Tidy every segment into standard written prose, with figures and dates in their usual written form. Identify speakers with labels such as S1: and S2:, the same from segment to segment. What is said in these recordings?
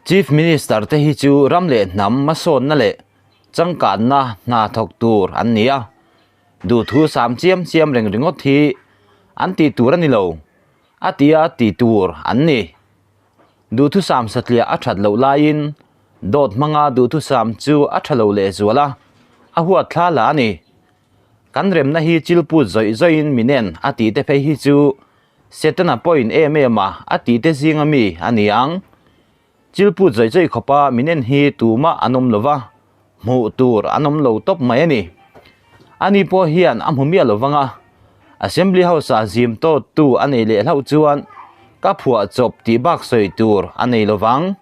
S1: Chief Minister te hi chu ram leh hnam hmasawnna leh changkanna hna thawk tur an ni a, duhthu sam chiam chiam reng ringawt hi an tih tur a ni lo, a tia ti tur an ni. Duhthusam satliah a that loh laiin dawt hmanga duhthusam chu a tha lo lehzual a, a huat thla la a ni. Kan remna hi chilput zawih zawihin min en a tih te phei hi chu Setana pawhin em em a a tih te zinga mi a ni ang. Chilput zawih zawih khawpa min en hi tumah an awm lo va, hmuh tur an awm lo tawp mai a ni. Ani pawh hian a hmu miah lo vang a, Assembly House-ah zim tawttu a nei leh hlauh chuan ka phuah chawp tih bak sawi tur a nei lo vang.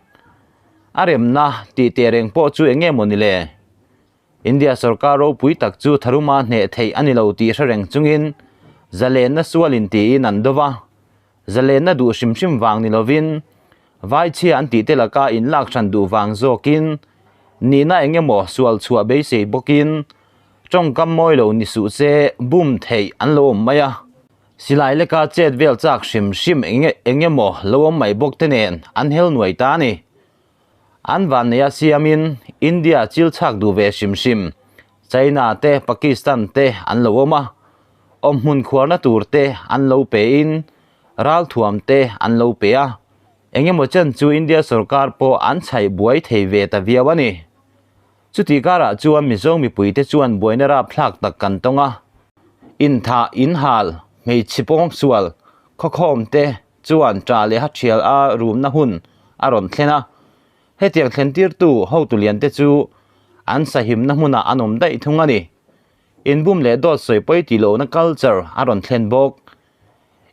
S1: A remna tih teh reng pawh chu eng nge maw ni le? India sorkar ropui tak chu tharuma hneh theih a ni lo tih hre reng chungin zalenna sualin tiin an do va, zalenna duh hrim hrim vang ni lovin vaichhia an tih te laka inlak hran duh vang zawkin nihna eng emaw sual chhuah beisei bawkin tawngkam mawi lo ni suh se bum theih an lo awm mai a. Silai leka chet vel chak hrim hrim eng emaw lo awm mai bawk te nen an hel nuai ta a ni. An vanneia siamin India chil chhak duh ve hrim hrim China te Pakistan te an lo awm a, awmhmun khuarna tur te an lo pein ralthuam te an lo pe a, engemaw chen chu India sorkar pawh an chhaih buai thei ve ta viau a ni. Chutih karah chuan Mizo mipuite chuan buaina rapthlak tak kan tawng a, inthah, inhal, hmeichhe pawngsual, khawkhawm te chuan ṭah leh hathial a rumna hun a rawn thlen a. Hetiang thlentirtu hotu liante chu an sahimna hmunah an awm daih thung a ni. Inbum leh dawt sawi pawi tih lohna culture a rawn thlen bawk.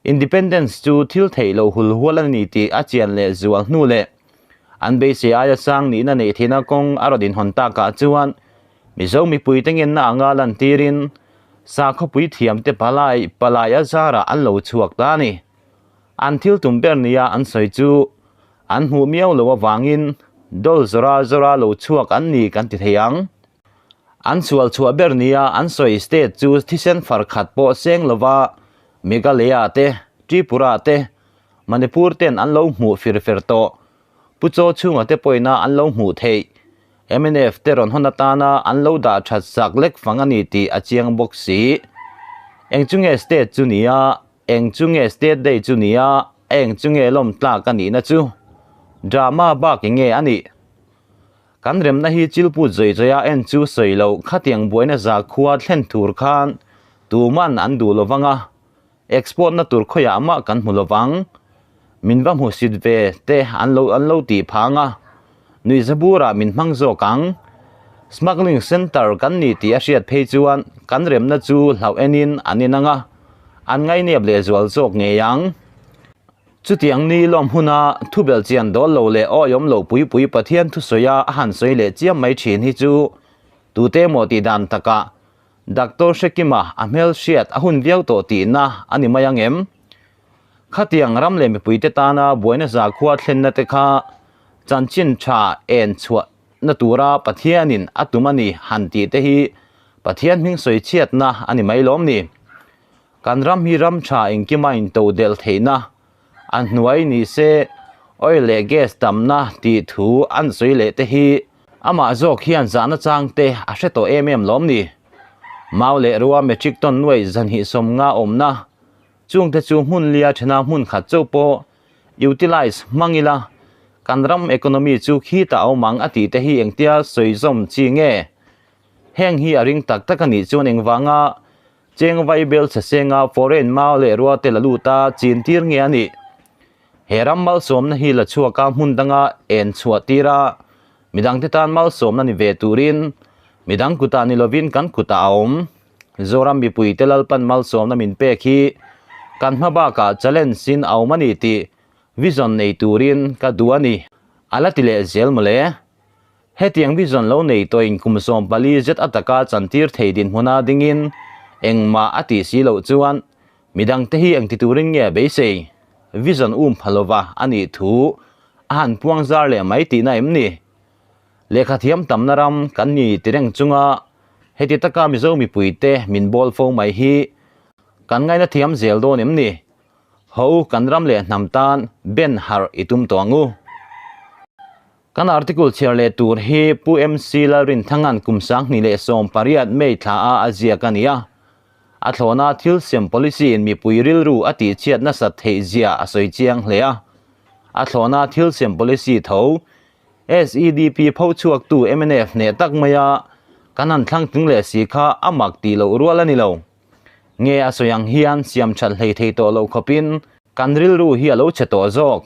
S1: Independence chu thil theih loh hul hual a ni tih a chian leh zual hnu leh an beisei aia sang nihna neih theihna kawng a rawn inhawn takah chuan Mizo mipuite ngenna anga lantirin sakhawpui thiamte palai palai a zarah an lo chhuak ta a ni. An thil tum ber nia an sawi chu an hmuh miau loh avangin dol zawra zawra lo chhuak an ni kan ti thei ang. An sual chhuah ber nia an sawi state chu thisen far khat pawh seng lova Meghalaya te, Tripura te, Manipur ten an lo hmuh fir fer tawh. Pu Chaw chhunga te pawhina an lo hmuh theih. Mnf te rawn hawn atana an lo dah that sak lek fang a ni tih a chiang bawk si. Eng chu nge state chu nia, eng chu nge state day chu nia, eng chu nge lawm tlak a nihna chu? Drama bak eng nge a nih? Kan remna hi chilput zawi zawi a en chu sawi loh khatiang buaina zakhua thlen tur khan tuman an duh lo vang a, export na tur khawiah mah kan hmu lo vang. Min va hmusit ve te an lo an lo tih phang a, nuihzaburah min hmang zawk ang. Smuggling centre kan ni tih a hriat phei chuan kan remna chu hlauh enin an inang a, an ngainep lehzual zawk ngei ang. Chutiang ni lawm huna thubel chian dawl lo leh awihawm lo pui pui Pathian thusawia a han sawi leh chiam mai thin hi chu tute maw tih dan takah Doctor Hrekima a hmel hriat a hun viau tawh tihna a ni mai ang em? Khatiang ram leh mipuite tana buaina zakhua thlenna te kha chanchin tha en chhuahna tura Pathianin a tum a ni han tih te hi Pathian hming sawi chhiatna a ni mai lawm ni? Kan ram hi ram tha engkima into delh theihna a hnuai ni se oil leh gas tamna tih thu an sawi leh te hi amah zawk hian zahna chang te a hre tawh em em lawm ni. Mau leh rua metric ton nuai zanhnih sawmnga awmna chungte chu hmun lia thena hmun khat chauh pawh utilize hmang ila kan ram economy chu khitah a awm ang a tih te hi engtia sawi zawm chi nge? Heng hi a ring tak tak a nih chuan engvanga Cheng Vaibel Chhesenga foreign mau leh ruate la lut a chin tir nge a nih? He ram malsawmna hi la chhuak a hmun danga en chhuah tir a, midangte tan malsawmna ni ve turin midang kutah ni lovin kan kutah a awm. Zoram mipuite Lalpan malsawmna min pek hi kan hma bakah challenge in a awm a ni tih vision nei turin ka duh a ni. A la ti leh zel mawle. Hetiang vision lo nei tawhin kum 14 zet ataka chantir thei dinhmuna dingin engmah a tih si loh chuan midangte hi engti turin nge beisei? Vision um pha lova a nih thu a han puang zar leh mai tihna em ni? Lehkha thiam tamna ram kan ni ti reng chunga heti taka Mizo mipuite min bawl fo mai hi kan ngaina thiam zel dawn em ni? Ho kan ram leh hnam tan ben harh i tum tawh ang u. Kan article chhiar leh tur hi Pu MC Lalrinthanga'n kum 2018 May thla a a ziak a ni a. A thlawna thil siam policy in mipui rilru a tihchhiat nasat theih zia a sawi chiang hle a. A thlawna thil siam policy tho SEDP pho chhuaktu mnf hneh tak maia kan han thlang tling leh si kha a mak tih loh rual a ni lo. Nge a sawi ang hian siam that hlei thei tawh loh khawpin kan rilru hi a lo chhe tawh zawk.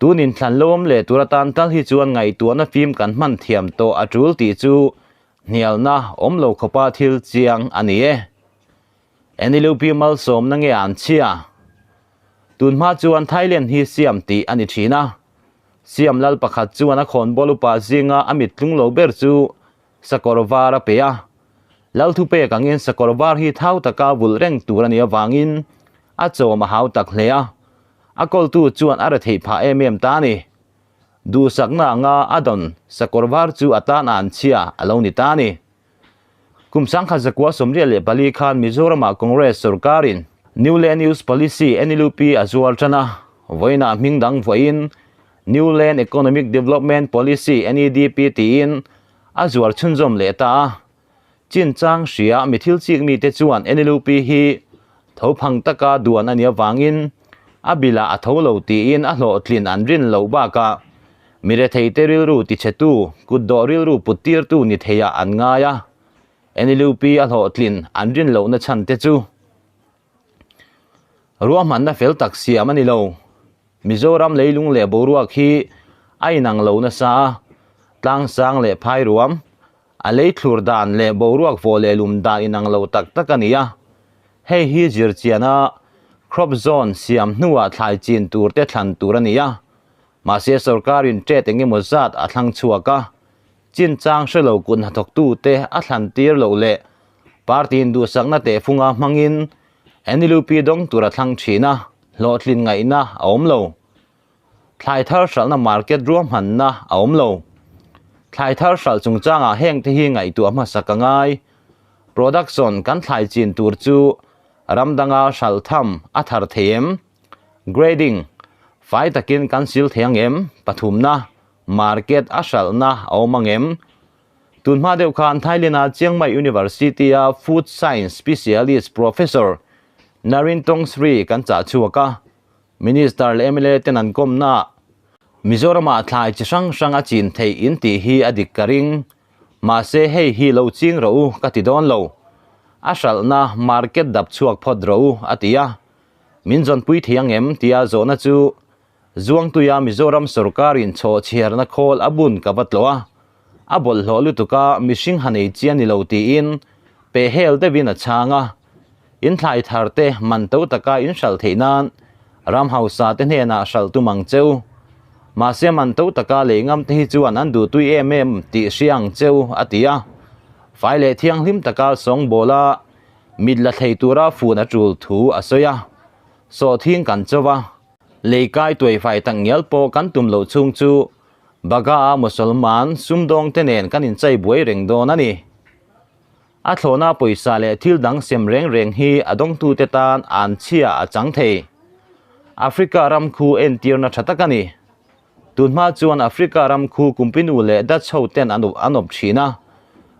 S1: Tun inthlan lo awm leh tur atan tal hi chuan ngaihtuahna fim kan hman thiam tawh a tul tih chu hnialna awm lo khawpa thil chiang a ni e. NLUP malsawmna nge an chhia? Tun hma chuan Thailand hi siam tih a ni thin a. Siam lal pakhat chuan a khawnbawl upa zinga a mit tlung lo ber chu sakawr var a pe a. Lal thupek angin sakawr var hi thau taka vulh reng tur a nih avangin a chawm a hau tak hle a. A kawltu chuan a retheih phah em em ta a ni. Duhsakna anga a dawn sakawr var chu a tan a an chhia a lo ni ta a ni. Kum 1984 khan Mizoramah Congress sorkarin New Land Use Policy, NLUP, a zuar tan a, vawiinah hming dang vuahin New Land Economic Development Policy, NEDP, tiin a zuar chhunzawm leh ta a. Chinchang hria mi thil chik mite chuan NLUP hi tho phang taka duan a nih avangin a bilah a tho lo tiin a hlawhtlin an rin loh bakah mi retheite rilru tichhetu, kutdawh rilru puttirtu ni theiah an ngai a. NLUP a hlawhtlin an rin lohna chhan te chu ruahmanna fel tak siam a ni lo. Mizoram leilung leh boruak hi a inang lo nasa a, tlangsang leh phairuam, A lei thlur dan leh boruak vawh leh lum dan inang lo tak tak a ni a. Hei hi zirchiana crop zone siam hnuah thlai chin tur te thlan tur a ni a. Mahse sorkarin ṭet eng emaw zat a thlang chhuak a, chinchang hre lo kut hnathawktu te a thlan tir loh leh party induhsakna tehfunga hmangin NLUP dawng tur a thlang thin a, hlawhtlin ngaihna a awm lo. Thlai thar hralhna market ruahmanna a awm lo. Thlai thar hralh chungchangah heng te hi ngaihtuah hmasa ka ngai. Production kan thlai chin tur chu ram danga hralh tham a thar thei em? Grading, Fai takin kan sil thei ang em? Pathumna, Market a hralhna a awm ang em? Tunhma deuh khan Thailand-a Chiang Mai University-a Food Science Specialist Professor Narin Tongsri kan chah chhuak a. Minister leh mla ten an kawmna Mizoramah thlai chi hrang hrang a chin theih in tih hi a dik ka ring. Mahse hei hi lo ching rawh u ka ti dawn lo. A hralhna market dap chhuak phawt rawh u a ti a. Min zawnpui thei ang em tia zawhna chu Zuangtuia Mizoram sorkarin chhaw chhiarna khawl a bun ka va tlawh a. A bawlhhlawh lutuk a mihring ha nei chi a ni lo tiin pehhel deuhin a chhang a. In thlai thar te man to taka in hralh theih nan ram hausa te hnenah hralh tum ang cheu. Mahse man to taka lei ngam te hi chuan an duh tui em em tih hria ang cheu a ti a. Fai leh thianghlim taka sawngbawl a mit la thlei tura fun a tul thu a sawi a. Sawhthing kan cho va. Lei kai tuai fai tak ngial pawh kan tum loh chhung chu Baga-a Musalman sumdawng te nen kan inchei buai reng dawn a ni. A thlawhna pawisa leh thil dang sem reng reng hi a dawngtute tan an chhia a chang thei. Africa ram khu entirna tha tak a ni. Tunhma chuan Africa ram khu Kumpinu leh Dutch ho ten an awp thin a,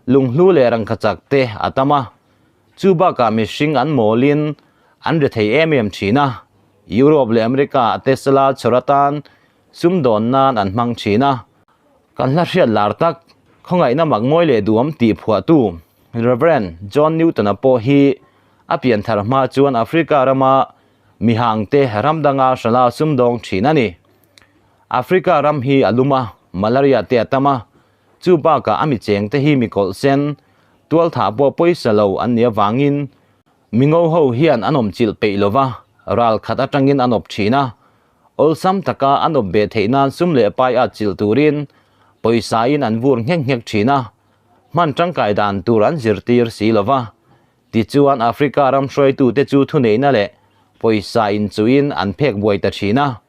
S1: lunghlu leh rangkachak te a tam a. Chu bakah mihring an mawlin an ri thei em em thin a. Europe leh America a Tesla chhawr atan sumdawn nan an hmang thin a. Kan hla hriat lar tak, khawngaihna mak ngawi leh duam tih phuahtu Rev. John Newton-a pawh hi a pianthar hma chuan Africa rama mihangte ram danga hrala sumdawng thin a ni. Africa ram hi a lum a, malaria te a tam a, chu bakah a mi chengte hi mi kawlh sen, tualthah pawh pawisa lo an nih avangin mingo ho hian an awmchilh peih lova, ral khat atangin an awp thin a. Awlsam taka an awp ve theih nan sum leh pai at chilh turin pawisa in an vur nghek nghek thin a, hman tangkai dan tur an zirtir si lo va. Tichuan Africa ram hruaitute chu thuneihna leh pawisa inchuhin an phek buai ta thin a.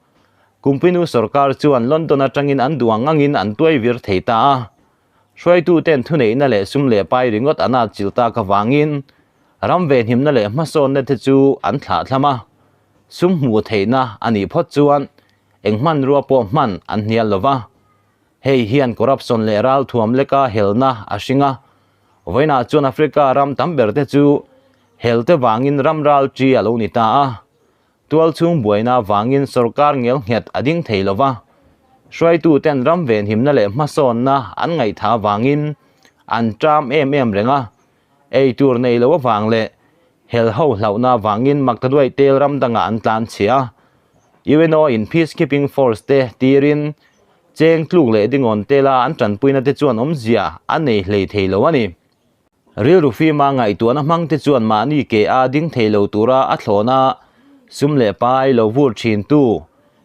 S1: Kumpinu sorkar chuan London atangin an duh ang angin an tuai vir thei ta a. Hruaituten thuneihna leh sum leh pai ringawt an at chilh tak avangin ram venhimna leh hmasawnna te chu an thlahthlam a. Sum hmuh theihna a nih phawt chuan eng hmanrua pawh hman an hnial lo va. Hei hian corruption leh ralthuam leka helna a hring a. Vawiinah chuan Africa ram tam ber te chu hel te vangin ram ral chi a lo ni ta a. Tualchhung buaina vangin sorkar ngel nghet a ding thei lo va. Hruaitu ten ram venhimna leh hmasawnna an ngaihtha vangin an ṭam em em reng a. Ei tur nei lo avang leh hel ho hlauhna vangin Maktaduai tel ram dangah an tlan chhia a. UNO in Peacekeeping Force te tirin cheng tluk leh dingawn tela an tanpuina te chuan awmzia a nei hlei thei lo a ni. Rilru fima ngaihtuahna hmang te chuan mahni ke a ding thei lo tura a thlawn a, sum leh pai lo vur thin tu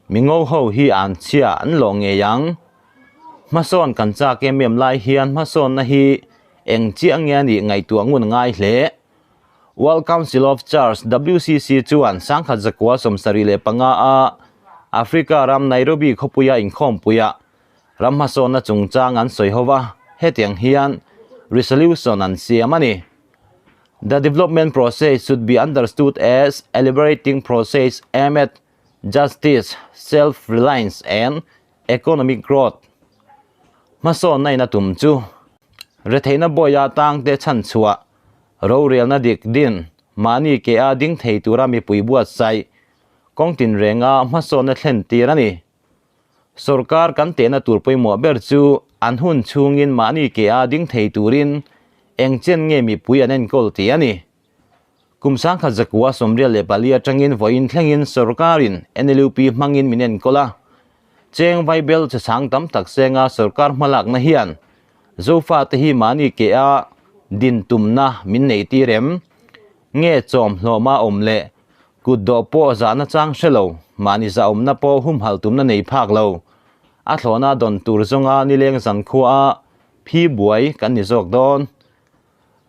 S1: mingo ho hi an chhia an lawh ngei ang. Hmasawn kan chak em em lai hian hmasawnna hi eng chiah nge a nih ngaihtuah ngun ngai hle. World Council of Church, WCC, chuan 1975 a Africa ram Nairobi khawpuia inkhawmpuia ram hmasawnna chungchang an sawi ho va, hetiang hian resolution an siam a ni. The development process should be understood as a liberating process aimed at justice, self-reliance and economic growth. Hmasawnna in a tum chu retheihna bawia tangte chhanchhuah Rorelna dik din, mahni ke a ding thei tura mipui buatsaih, kawng tinrenga hmasawnna thlen tir a ni. Sorkar kan tehna tur pawimawh ber chu an hun chhungin mahni ke a ding thei turin eng chen nge mipui an enkawl tih a ni. Kum 1994 atangin vawiin thlengin sorkarin NLUP hmangin min enkawl a. Cheng vaibel che chang tam tak senga sorkar hmalakna hian Zofate hi mahni ke a din tumna min nei tir em? Nge chawm hlawma awm leh kut dawh pawh zahna chang hre lo, mahni zahawmna pawh humhalh tumna nei phak lo. A thlawhna dawn tur zawnga nileng zankhua a phi buai kan ni zawk dawn.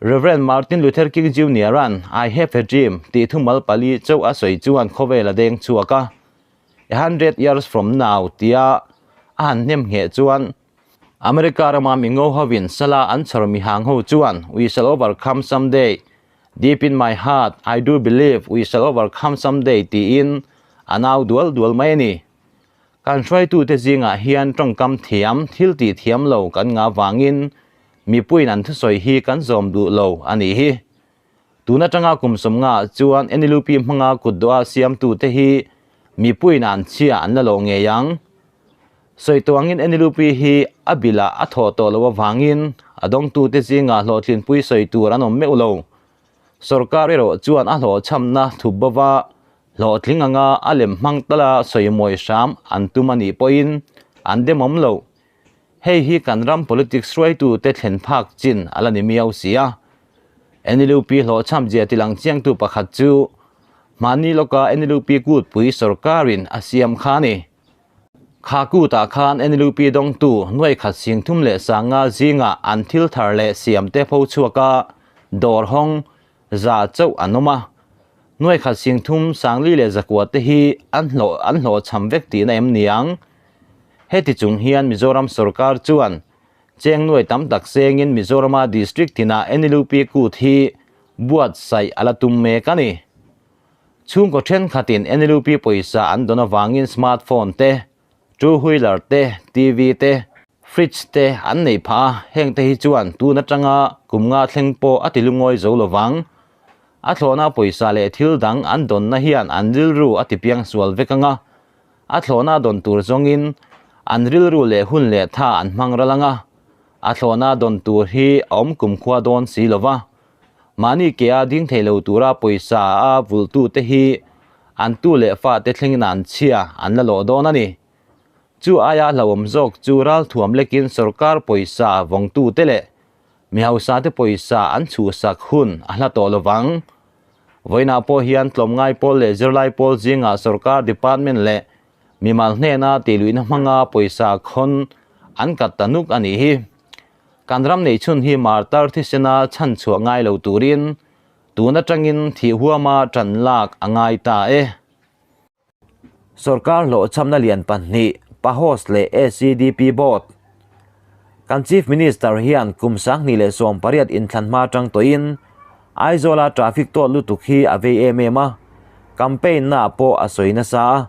S1: Rev. Martin Luther King Junior-a'n I have a dream tih thumal pali chauh a sawi chuan khawvel a deng chhuak a. A hundred years from now tia a han hnem ngheh chuan America rama mingo hovin sala an chhawr mihang ho chuan We shall overcome someday, deep in my heart I do believe we shall overcome someday tiin a nau dual dual mai a ni. Kan hruaitute zingah hian tawngkam thiam, thil tih thiam lo kan ngah vangin mipuiin an thusawi hi kan zawm duh lo a nih hi. Tun atanga kum sawmngaah chuan NLUP hmanga kut dawha siamtute hi mipuiin an chhia an la lo ngei ang. Sawi tuangin NLUP hi a bilah a thawh tawh loh avangin a dawngtute zingah hlawhtlinpui sawi tur an awm meuh lo. Sorkar erawh chuan a hlawhchhamna thup bova hlawhtling anga a lem hmang tala sawi mawi hram an tum a nih pawhin an demawm loh. Hei hi kan ram politics hruaitute thlen phak chin a la ni miau si a. NLUP hlawhchham zia tilang chiangtu pakhat chu mahni lawka NLUP kutpui sorkarin a siam kha a ni. Kha kutah khan NLUP dawngtu nuai khat sing thum leh sanga zingah an thil thar leh siamte pho chhuaka dawr hawng za chauh an awm a. Nuai khat sing thum sangli leh zakua te hi an hlawh an hlawhchham vek tihna em ni ang? Heti chung hian Mizoram sorkar chuan cheng nuai tam tak sengin Mizorama district tinah NLUP kut hi buatsaih a la tum mek a ni. Chhungkaw thenkhatin NLUP pawisa an dawn avangin smartphone te, two wheeler te, TV te, fridge te an nei phah a, heng te hi chuan tun atanga kum nga thleng pawh a ti lungawi zo lovang. A thlawhna pawisa leh thil dang an dawnna hian an rilru a ti piang sual vek ang a, a thlawhna dawn tur zawngin an rilru leh hun leh tha an hmang ral ang a, a thlawhna dawn tur hi a awm kumkhua dawn si lo va. Mahni ke a ding thei lo tura pawisa a vulhtute hi an tu leh fate thlengin an chhia an la lawh dawn a ni. Chu aia hlauhawm zawk chu ralthuam lekin sorkar pawisa vawngtute leh mi hausate pawisa an chhuhsak hun a hla tawh lovang. Vawiinah pawh hian tlawmngai pawl leh zirlai pawl zingah sorkar department leh mimal hnena tihluihna hmanga pawisa khawn an kat ta nuk a nih hi. Kan ram neihchhun hi martar thisena chhanchhuah ngai lo turin tun atangin thih huama tan lak a ngai ta e. Sorkar hlawhchhamna lian pahnih, PAHOS leh ACDP Board. Kan Chief Minister hian kum 2018 inthlan hma atang tawhin Aizawla traffic tawt lutuk hi a vei em em a, campaign naah pawh a sawi nasa a,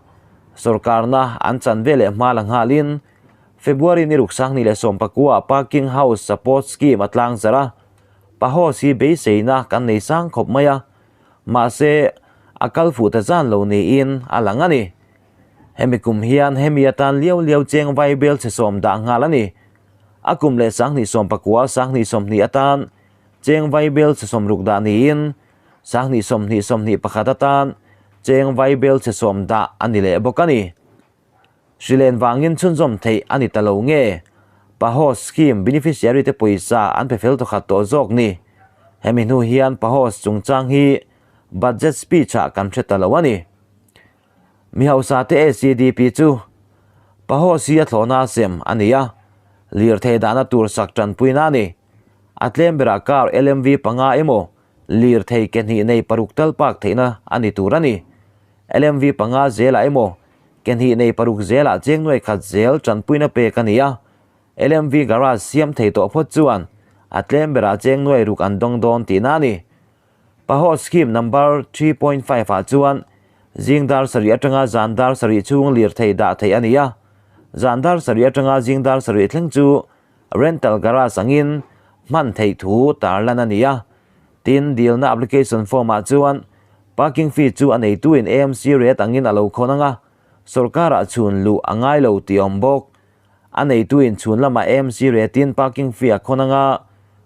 S1: sorkarna an chan ve leh hma la nghalin. February ni ruk 2019 ah Parking House Support Scheme a tlangzarh a, PAHOS hi beiseina kan nei sang khawp mai a, mahse a kal fuh ta zan lo niin a lang a ni. Hemi kum hian hemi atan liau liau cheng vaibel chhe sawm dah nghal a ni. A kum leh 2019, 2020 atan cheng vaibel chhe 60 dah niin 2020, 21 atan cheng vaibel chhe 10 dah a ni leh bawk a ni. Hrilen vangin chhunzawm theih a ni ta lo nge? PAHOS scheme beneficiary te pawisa an pe fel tawkhat tawh zawk ni. Hemi hnu hian PAHOS chungchang hi budget speech ah kan hre ta lo a ni. Mi hausa te ACDP chu PAHOS hi a thlawhna a sem a ni a, lirthei dahna tur sak tanpuina a ni. A tlem berah car LMV panga emaw lirthei ke hnih nei paruk tal park theihna a ni tur a ni. LMV panga zelah emaw ke hnih nei paruk zelah cheng nuai khat zel tanpuina pek a ni a, LMV garage siam thei tawh phawt chuan a tlem berah cheng nuai ruk an dawng dawn tihna a ni. PAHO scheme number 3.5 ah chuan zing dar sarih atanga zan dar sarih chhung lirthei dah theih a ni a, zan dar sarih atanga zing dar sarih thleng chu rental garage angin hman theih thu tarlan a ni a. Tin, dilna application form ah chuan parking fee chu a neituin AMC rate angin a lo khawn ang a, sorkarah chhun luh a ngai lo tih a awm bawk. A neituin chhun lamah AMC rate in parking fee a khawn ang a,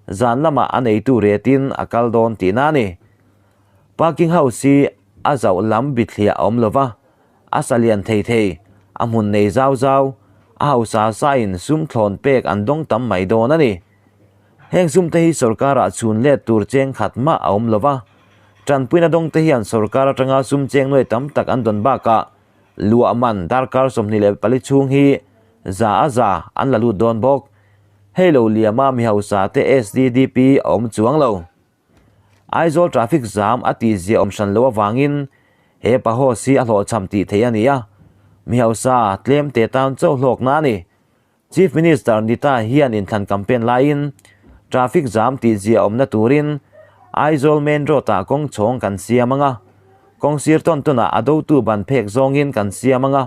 S1: zan lamah a neitu rate in a kal dawn tihna a ni. Parking house hi a zauh lam bithliah a awm lo va, a sa lian thei thei, a hmun nei zau zau, a hausa sain sum thlawn pek an dawng tam mai dawn a ni. Heng sumte hi sorkarah chhun let tur cheng khat mah a awm lo va, tanpuina dawngte hian sorkar atanga sum cheng nuai tam tak an dawn bakah luah man darkar 24 chhung hi za a za an la lut dawn bawk. Hei lo liama mi hausa te SDDP a awm chuang lo. Aizawl traffic jam a tihzia awm hran loh avangin he PAHOS hi a hlawhchham tih theih a ni a, mi hausa tlem te tan chauh hlawkna a ni. Chief Minister Nita hian inthlan campaign laiin traffic jam tihzia awmna turin Aizawl main road ah kawng chhawng kan siam ang a, kawng sir tawn tawnah a dotu ban phek zawngin kan siam ang a,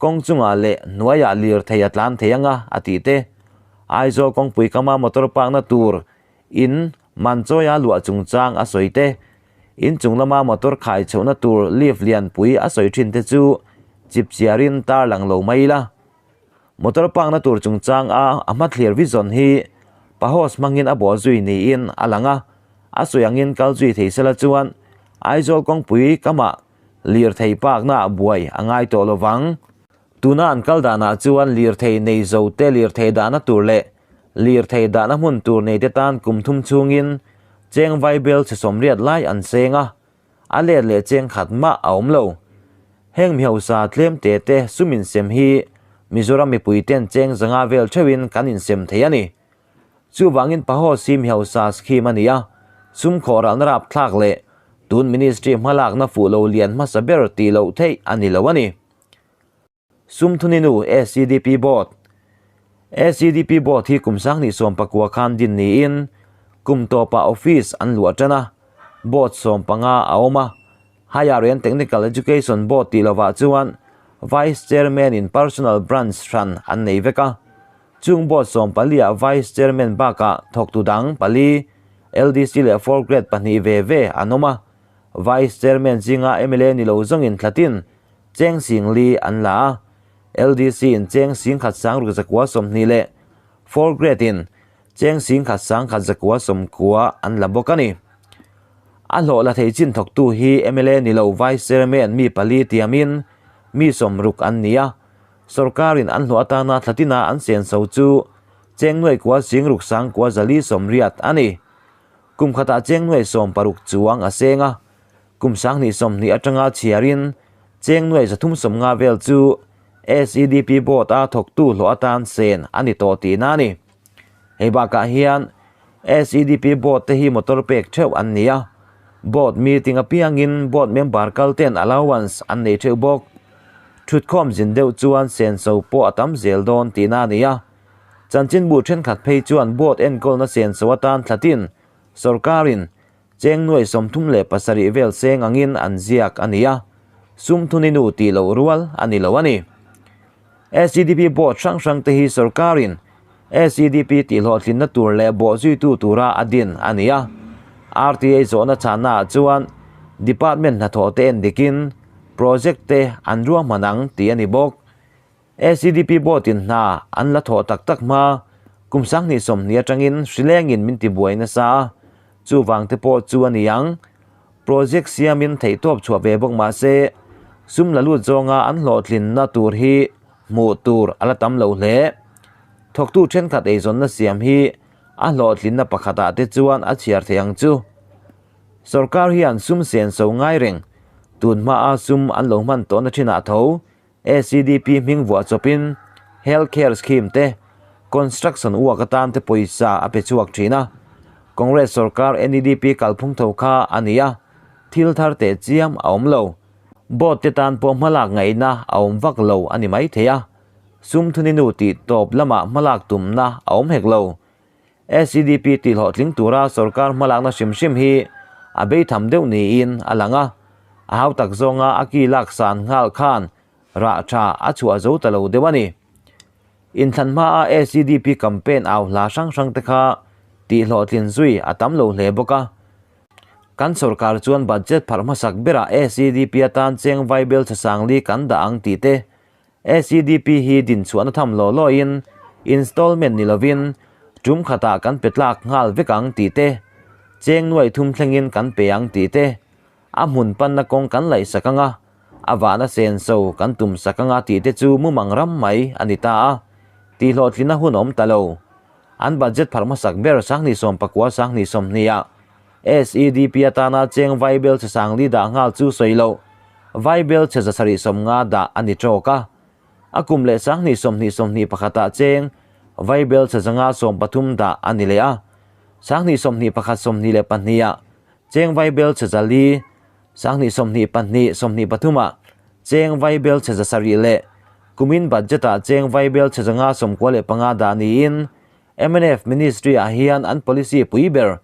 S1: kawng chungah leh hnuaiah lirthei a tlan thei ang a, a tih te. Aizawl kawngpui kama motor park na tur in man chawia luah chungchang a sawi te, in chung lama motor khai chhohna tur lift lianpui a sawi thin te chu chipchiarin tarlang lo mai ila. Motor park-na tur chungchang a a hmathlir vision hi PAHOS hmangin a bawh zui niin a lang a, a sawi angin kal zui thei sela chuan Aizawl kawngpui kamah lirthei park-na buai a ngai tawh lo vang. Tuna an kal danah chuan lirthei nei zo te lirthei dahna tur leh lirthei dahna hmun tur nei te tan kum thum chhungin cheng vaibel chhe 80 lai an seng a, A let leh cheng khat mah a awm lo. Heng mi hausa tlem te te sum insem hi Mizoram mipui ten cheng zanga vel theuhin kan insem thei a ni. Chuvangin PAHOS hi mi hausa scheme a ni a, sum khawh ralna rapthlak leh tun ministry hmalakna fuh lo lian hmasa ber tih loh theih a ni lo a ni. Sum thuninu SEDP Board SEDP Board hi kum 2019 khan din niin kum tawpah office an luah tan a, Board 15 a awm a. Higher and Technical Education Board tih lovah chuan Vice Chairman in Personal Branch hran an nei vek a. Chung Board 14 ah Vice Chairman bakah thawktu dang pali, LDC leh Fourth Grade pahnih ve ve an awm a. Vice Chairman zinga mla ni lo zawngin thlatin Cheng sing li an la a, LDC in cheng sing khat sang ruk zakua 20 leh Fourth Grade in cheng sing khat sang khat zakua 90 an la bawk a ni. A hlawh la thei chin thawktu hi mla ni lo Vice Chairman mi pali tiamin mi 60 an ni a, sorkarin an hlawh atana thlatina an senso chu cheng nuai kua sing ruk sang kua zali 80 a ni. Kum khatah cheng nuai 60 chuang a seng a, Kum 2020 atanga chhiarin cheng nuai 350 vel chu SEDP Board a thawktu hlawh atan sen a ni tawh tihna a ni. Hei bakah hian SEDP Board te hi motor pek theuh an ni a, Board meeting apiangin Board member kal ten allowance an nei theuh bawk. Thutkhawm zin deuh chuan senso pawh a tam zel dawn tihna a ni a. Chanchinbu thenkhat phei chuan Board enkawlna senso atan thlatin sorkarin Cheng nuai 37 vel seng angin an ziak a ni a, sum thuninu tih loh rual a ni lo a ni. SEDP Board hrang hrangte hi sorkarin SEDP tihhlawhtlinna tur leh bawhzuitu tura a din a ni a. RTA zawhna chhannaah chuan Department hnathawhte en dikin project te an ruahman ang tih a ni bawk. SEDP Board-in hna an la thawh tak tak hma kum 2020 atangin hrilengin min tibuai nasa a, chuvangte pawh chu a ni ang. Project siamin theihtawp chhuah ve bawk mah se, sum la lut zawnga an hlawhtlinna tur hi hmuh tur a la tam lo hle. Thawktu thenkhat eizawnna siam hi a hlawhtlinna pakhatah te chuan a chhiar thei ang chu. Sorkar hian sum senso ngai reng, tun hmaa sum an lo hman tawhna thinah tho SEDP hming vuah chawpin Health Care Scheme te, Construction work atan te pawisa a pe chhuak thin a. Congress sorkar NEDP kalphung tho kha a ni a, thil thar teh chiam a awm lo. Board te tan pawh hmalak ngaihna a awm vak lo a ni mai thei a, sum thuni nu tih tawp lamah hmalak tumna a awm hek lo. SEDP tih hlawhtling tura sorkar hmalakna hrim hrim hi a beitham deuh niin a lang a, a hautak zawnga a ki lak san nghal khan rah tha a chhuah zo ta lo deuh a ni. Inthlan hmaa SEDP campaign au hla hrang hrang te kha tih hlawhtlin zui a tam lo hle bawk a. Kan sorkar chuan budget pharh hmasak berah SEDP atan cheng vaibel chhasangli kan dah ang tih te SEDP hi dinchhuahna tham law lawin installment ni lovin tum khatah kan pe tlak nghal vek ang tih te, cheng nuai thum thlengin kan pe ang tih te, a hmun panna kawng kan laih sak anga, a vahna senso kan tum sak anga tih te chu mumang ram mai a ni ta a, tihhlawhtlinna hun awm ta lo. An budget pharh hmasak ber 2019 2020 ah SEDP atana cheng vaibel chhe sangli dah nghal chu sawi loh, vaibel chhe 750 dah a ni tawk a. A kum leh 2020 21 ah cheng vaibel chhe 130 dah a ni leh a. 2021 22 ah cheng vaibel chhe 400, 2022 23 ah cheng vaibel chhe 700 leh kumin budget ah cheng vaibel chhe 195 dah niin Mnf Ministry ah hian an policy pui ber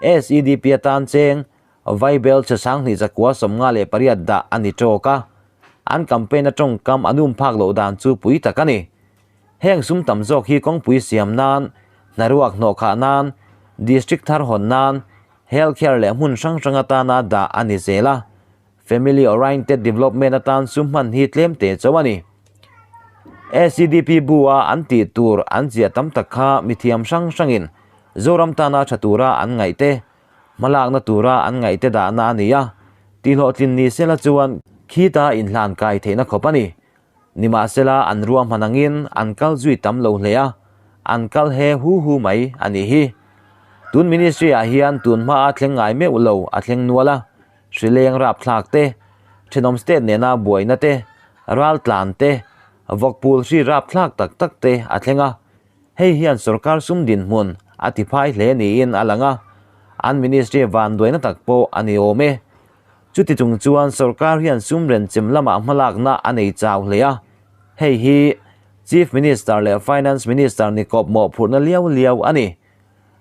S1: SEDP atan cheng vaibel chhe 2958 dah a ni tawk a, an campaign a tawngkam an um phak loh dan chu pui tak a ni. Heng sum tam zawk hi kawngpui siam nan, hnaruak hnawhkhah nan, district thar hawn nan, health care leh hmun hrang hrang atana dah a ni zel a. Family Oriented Development atan sum hman hi tlem te chauh a ni. SEDP bu a an tih tur an ziah tam tak kha mithiam hrang hrangin Zoram tana tha tura an ngaih te, hmalakna tura an ngaih te dahna a ni a, tihhlawhtlin ni sela chuan khita inhlan kai theihna khawp a ni. Nimahsela an ruahman angin an kal zui tam lo hle a, an kal he hu hu mai a nih hi. Tun ministry ah hian tun hmaa thleng ngai meuh lo a thleng nual a, hrileng rapthlak te, thenawm state nena buaina te, raltlan te, vawkpul hri rapthlak tak tak te a thleng a. Hei hian sorkar sum dinhmun a tiphai hle niin a lang a, an ministry vanduaina tak pawh a ni awm e. Chuti chung chuan sorkar hian sum renchem lamah hmalakna a nei chau hle a, hei hi Chief Minister leh Finance Minister ni kawp mawhphurhna liau liau a ni.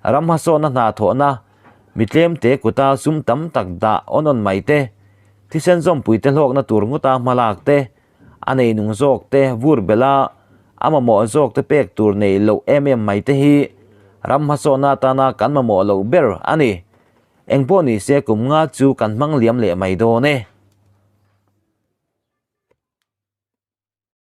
S1: Ram hmasawhna hna thawhna, mi tlemte kuta sum tam tak dah awn awn mai te, thisen zawmpuite hlawkna tur ngawta hmalak te, a nei nung zawk te vur bela a mamawh zawk te pek tur nei loh em em mai te hi ram hmasawhna atana kan mamawh loh ber a ni. Engpawh ni se kum nga chu kan hmang liam leh mai dawn e.